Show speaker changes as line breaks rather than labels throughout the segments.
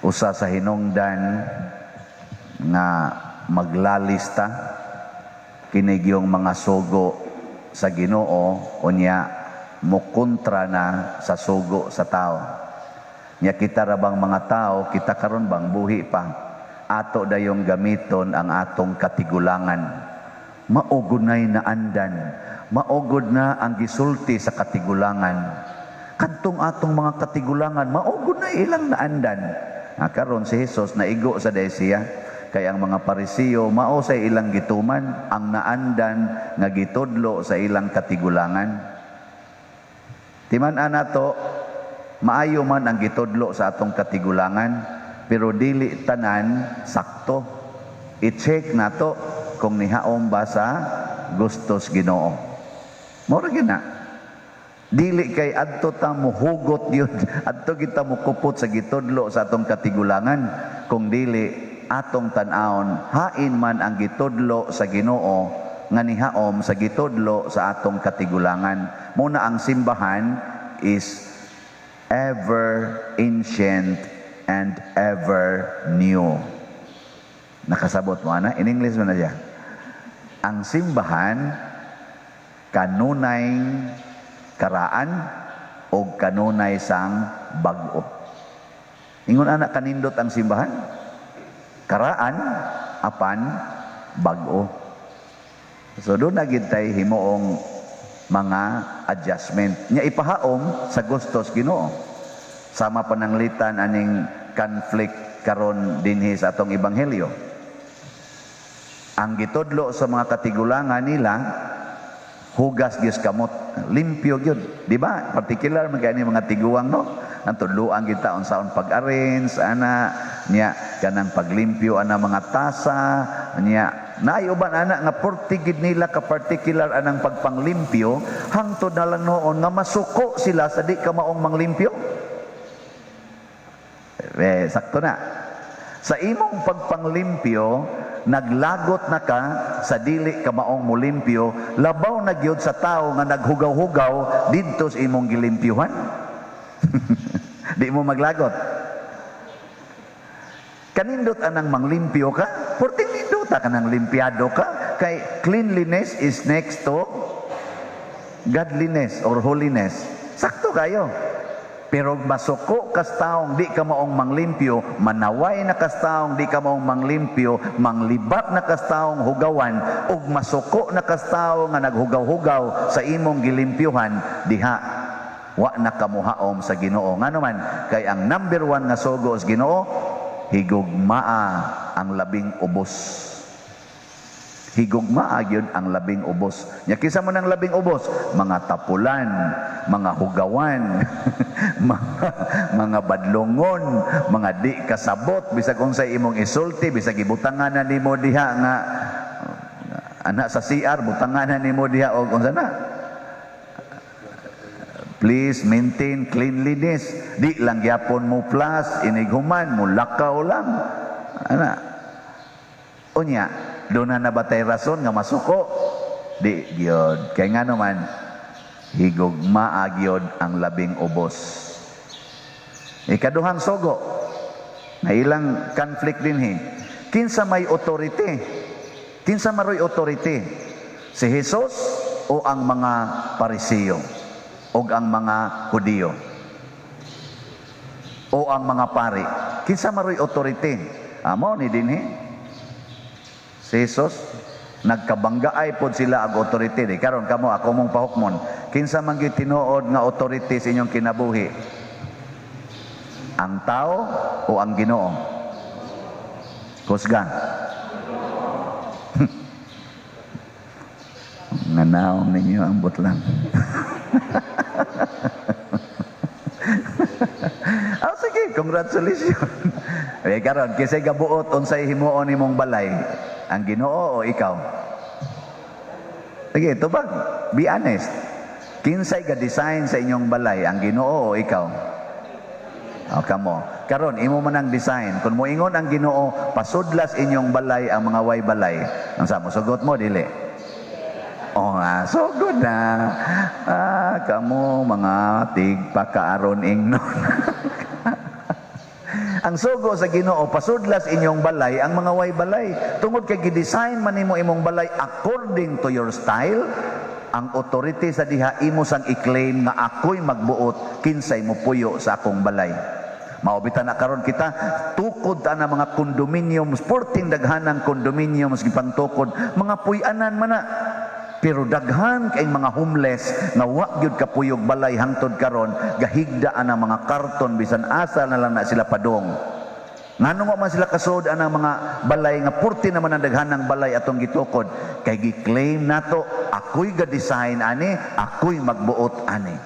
Usa sa hinungdan nga maglalista kini gyung mga sugo sa Ginoo, unya mukontra na sa sugo sa tao. Nya kita ra bang mga tao, kita karon bang buhi pa, ato dayong gamiton ang atong katigulangan. Mao gud na'y naandan, mao gud na ang gisulti sa katigulangan. Kadtong atong mga katigulangan, mao gud na ilang naandan. Ah, karon si Jesus naigo sa siya kay ang mga Parisiyo mao sa ilang gituman ang naandan nga gitudlo sa ilang katigulangan. Timan-an nato, maayo man ang gitudlo sa atong katigulangan, pero dili tanan sakto. I-check nato kung nihaom ba sa gustos Ginoo. Mao ra gyud na. Dili kay adto ta mohugot yun, adto kita mokupot sa gitudlo sa atong katigulangan, kung dili atong tan-awon hain man ang gitudlo sa Ginoo nga nihaom sa gitudlo sa atong katigulangan. Muna ang simbahan is ever ancient and ever new. Nakasabot mo ana? In English mo na siya. Ang simbahan kanunay karaan o kanunay sang bag-o. Ingon ana kanindot ang simbahan. Karaan apan bag-o. So doon na gid tay himuong mga adjustment. Nya ipahaom sa gustos Ginoo. Sama pananglitan aning conflict karon dinhi sa atong ebanghelyo. Ang gitudlo sa mga katigulangan nila, hugas gyud kamot, limpyo gyud, di ba? Particular man kay mga tiguang, no? Ang tudloan kita unsaon pag-arrange ana niya, kanang paglimpyo ana mga tasa niya. Naay uban ana nga portigid nila ka particular anang pagpanglimpyo, hangtod na lang noon nga masuko sila sa di ka maong manglimpyo. Eh, sakto na. Sa imong pagpanglimpyo, naglagot na ka sa dili ka maong mulimpyo, labaw na gyud sa tao nga naghugaw-hugaw didto sa imong gilimpyuhan. Di mo maglagot. Kanindot anang manglimpyo ka, porting nindota ka nang limpyado ka, kay cleanliness is next to godliness or holiness. Sakto kayo. Pero masuko kas taong di ka maong manglimpyo, manaway na kas taong di ka maong manglimpyo, manglibat na kas taong hugawan, ug masuko na kas tawo nga naghugaw-hugaw sa imong gilimpyuhan, diha wa na kamuhaom sa Ginoo. Ngano man, kay ang number one nga sugo sa Ginoo, higugmaa ang labing ubos. Higugmaa gyud ang labing ubos. Nya kinsa man ang labing ubos? Mga tapulan, mga hugawan, mga badlongon, mga di kasabot, bisag unsay imong isulti, bisag ibutangan na nimo diha nga anak sa CR, butangan na nimo diha og unsa na. Please maintain cleanliness. Di lang gyapon mo plus, inighuman, mo lakaw lang. Ana. Unya, doon na na ba tay rason nga masuko? Di gyud. Kay nga naman, higugmaa gyud ang labing ubos. Ikaduhang sugo, na ilang conflict dinhi. Kinsa may authority? Kinsa maroy authority? Si Jesus o ang mga Parisiyo? O ang mga Hudiyo? O ang mga pari? Kinsa maroy authority? Amo ni dinhi. Si Jesus, nagkabanggaay pod sila ag authority. Di karon kamo, ako mong pahukmon. Kinsa man gyud tinuod nga authority sa inyong kinabuhi? Ang tao o ang Ginoo? Kusga. Nga naong ninyo, ambot lang. Oh, sige, congratulations. Eh, karon kinsay gabuot unsay himuon nimong balay? Ang Ginoo o ikaw? Sige, tubag. Be honest. Kinsay ga-design sa inyong balay, ang Ginoo o ikaw? O, kamo. Karon imo man ang design. Kung moingon ang Ginoo, pasudlas inyong balay ang mga way balay. Ang sa mo sugot mo dili? Oh, nga, so good na. Ah, kamo mga tigpakaaron ingnon. Ang sugo sa Ginoo, pasudlas inyong balay ang mga way balay. Tungod kay gi-design man nimo imong balay according to your style, ang authority sa diha imo sang i-claim nga ako'y magbuot kinsay mopuyo sa akong balay. Mao bitaw na karon kita tukod ta na mga condominiums, porting daghanang condominiums gipangtukod, mga puy-anan man na. Pero daghan kay mga homeless nga wa gyud kapuyog balay hangtod karon, gahigda ang mga karton, bisan asa na lang na sila padong. Ngano wa man sila kasud ang mga balay nga purti naman ang daghanang balay atong gitukod? Kay gi-claim nato, ako'y ga-design ani, ako'y magbuot ani.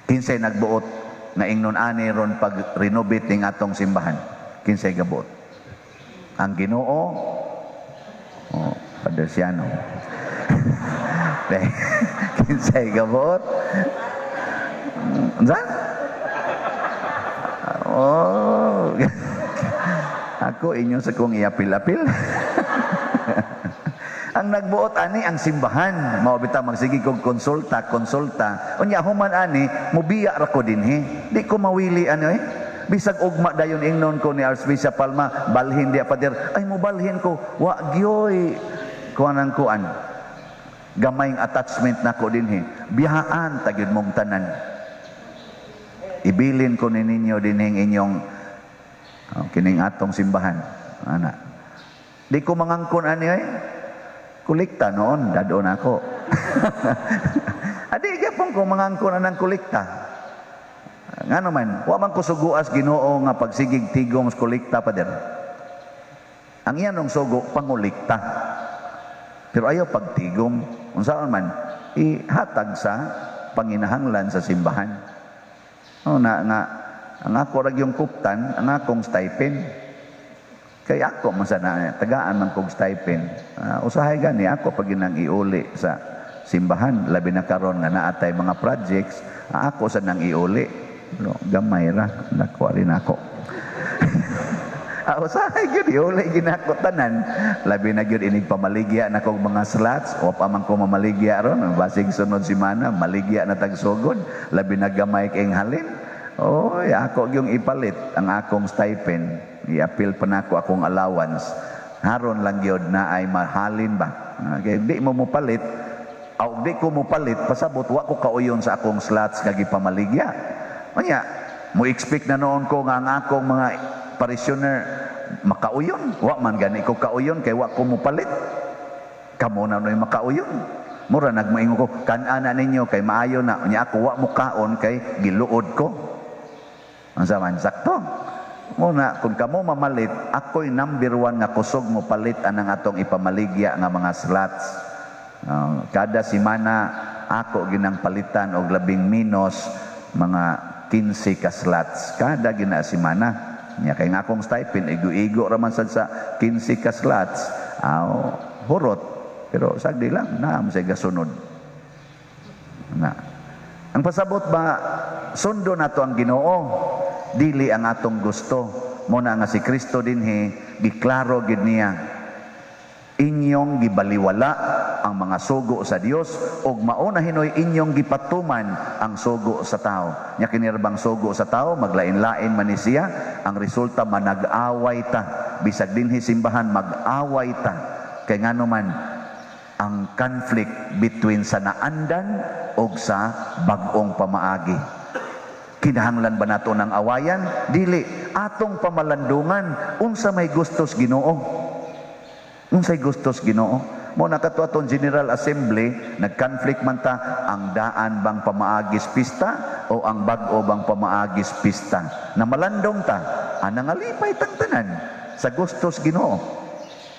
Kinsay nagbuot nga ingnon ani ron pag renovate ning atong simbahan? Kinsay gabuot? Ang Ginoo? Oh, Father Siano. Kinsay gabuot? Unsa? Oh. Ako inyo sa kong iapil-apil. Ang nagbuot ani ang simbahan. Mao bitaw magsige kog konsulta, konsulta. Unya human ani, mubiya ra ko dinhi. Di ko mawili ano eh. Bisag ugma dayon ingnon ko ni Archbishop Palma, "Balhin diya, Father." Ay, mobalhin ko. Wa gyoy kuan ang kuan. Gamayng attachment nako dinhi. Biyahaan ta gyud mong tanan. Ibilin ko ni ninyo dinhing inyong, oh, kining atong simbahan. Ana. Di ko mangangkon ani ay. Kolekta noon, dadon ako. Adi gyapon ko mangangkon anang kolekta. Ngano man, wa man ko suguas Ginoo nga pagsigig tigom sa kolekta, Pader. Ang iyan ng sugo, pangolekta. Pero ayaw pagtigom. Unsaon man, ihatag sa panginahanglan sa simbahan. Oh, na nga ang ako ra yung kuptan, ang akong stipend. Kay ako man sa na tagaan man kog stipend. Usahay gani ako pag ginang iuli sa simbahan, labi na karon nga naa tay mga projects, ako sa nang iuli. No, gamay ra, nakuha rin ako. Usahay gyud iuli ginako tanan. Labi na gyud inig pamaligya na kog mga slots, o pa man ko mamaligya ron, basig sunod semana maligya na tag sugod, labi na gamay kay halin. Oy, ako yung ipalit ang akong stipend. Iapil pa nako akong allowance. Haron lang gyud na ay mahalin ba. Okay, di mo mopalit, aw di ko mopalit, pasabot wa ko kauyon sa akong slots nga gipamaligya. Unya, mo expect na noon ko nga ang akong mga parishioner makauyon. Wa man gani ko kauyon kay wa ko mopalit. Kamo na no'y makauyon. Mura nagmoingon ko, "Kan-ana ninyo kay maayo na." Unya ako wa mo kaon kay giluod ko. Ang man sakto. Muna, kung kamo mamalit, ako'y number one nga kusog mo palit anang atong ipamaligya nga mga slots. Kada simana, ako ginang palitan og labing minus mga 15 ka slots. Kada gina simana. Nya kay nga akong stipend, igo-igo raman sad sa 15 ka slots. Aw, hurot. Pero sagdi lang, naam sa gasunod. Na. Ang pasabot ba, sundo nato ang Ginoo, dili ang atong gusto. Mo na nga si Kristo dinhi, giklaro gid niya. Inyong gibaliwala ang mga sugo sa Dios ug mao na hinoy inyong gipatuman ang sugo sa tao. Nya kini ra bang sugo sa tao, maglain-lain man ni siya, ang resulta manag-away ta. Bisag dinhi simbahan mag-away ta. Kay ngano man ang conflict between sa naandan og sa bag-ong pamaagi. Kinahanglan ba nato ng awayan? Dili. Atong pamalandungan unsa may gustos Ginoo. Unsay gustos Ginoo? Mo na kato atong General Assembly, nag-conflict man ta ang daan bang pamaagis pista o ang bag-o bang pamaagis pista. Na malandong ta, anang alipay tang tanan sa gustos Ginoo.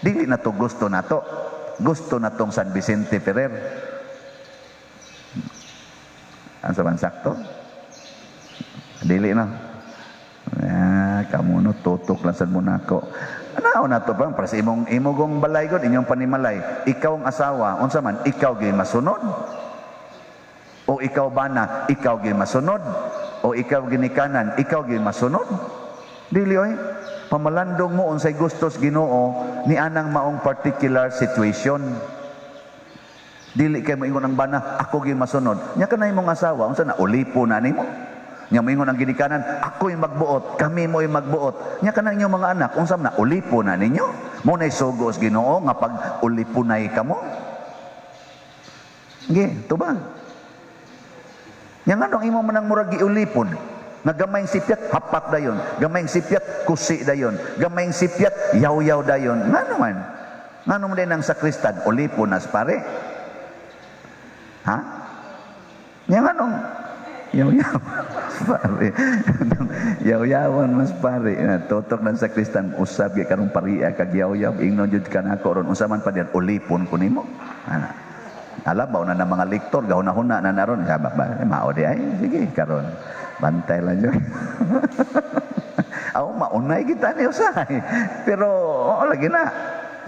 Dili na to gusto nato. Gusto na tong San Vicente Ferrer. Ang sa sakto? Dili na. Ah, kamo no tutok lang sad mo nako. Ano na to pa para sa imong imong balay god, inyong panimalay. Ikaw ang asawa, unsa man ikaw gyud masunod? O ikaw bana, ikaw gyud masunod? O ikaw ginikanan, ikaw gyud masunod? Dili oy. Pamalandong mo unsay gustos Ginoo ni anang maong particular situation. Dili kay moingon ang bana, "Ako gyud masunod." Nya kanay imong asawa, unsa na ulipo na nimo? Nya moingon ang ginikanan, "Ako'y magbuot, kami mo'y magbuot." Nya kanang inyong mga anak, unsa man na, ulipon na ninyo? Mao na'y sugo sa Ginoo nga pag ulipunay kamo? Sige, tubag. Nya nganong imo man ang murag giulipon? Nga gamayng sipyat, hapak dayon. Gamayng sipyat, kusi dayon. Gamayng sipyat, yaw-yaw dayon. Ngano man? Ngano man din ang sakristan, ulipon nas pare? Ha? Nya nganong yaw-yaw mas pare? Yaw-yawan mas pare. Tutok ng sakristan, usab gyud karong paria kag yaw-yaw. Ingnon jud ka nako ron. Unsa man pa diyan, ulipon ko nimo. Ana. Alam ba na ng mga lektor, gahuna-huna na naron. Sabi ba, eh, mao di ay, sige, karon. Bantay lang yun. Aw, maunay kita ni usahay. Pero, oo, lagi na.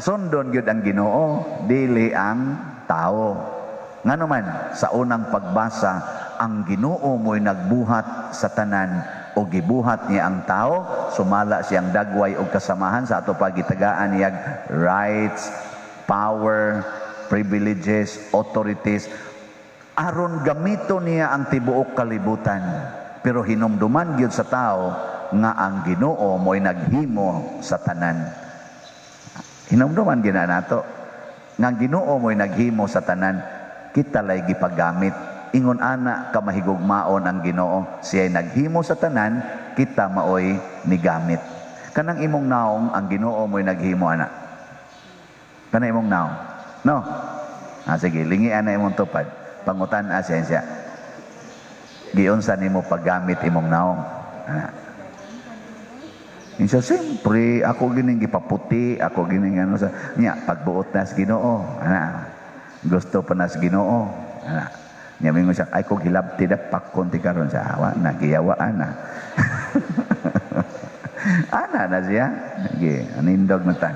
Sundon gyud ang Ginoo, dili ang tao. Ngano man, sa unang pagbasa, ang Ginoo mo'y nagbuhat sa tanan o gibuhat niya ang tao, sumala siyang dagway og kasamahan sa ato pagitagaan niyag rights, power, privileges, authorities, aron gamito niya ang tibuok kalibutan. Pero hinumduman gyud sa tao nga ang Ginoo mo'y naghimo sa tanan. Hinumduman gyud na nato nga ang Ginoo mo'y naghimo sa tanan, kita lay gipagamit. Ingon ana ka mahigugmaon ang Ginoo, siya'y naghimo sa tanan, kita maoy nigamit. Kanang imong naong, ang Ginoo mo'y naghimo ana. Kanang imong naong. No? Ah, sige, lingian na imong tupad. Pangutan a siya siya. Giunsa nimo paggamit imong naong? Ah. Insa, siyempre, ako gining gipaputi, ako gining ano sa niya, pagbuot na sa Ginoo. Ana. Gusto pa na sa Ginoo. Ana. Niya mingon siya, "Ay ko gilabti da pakon ti karon sa awa na giyawaan na." Ana na siya. Sige, anindog na ta.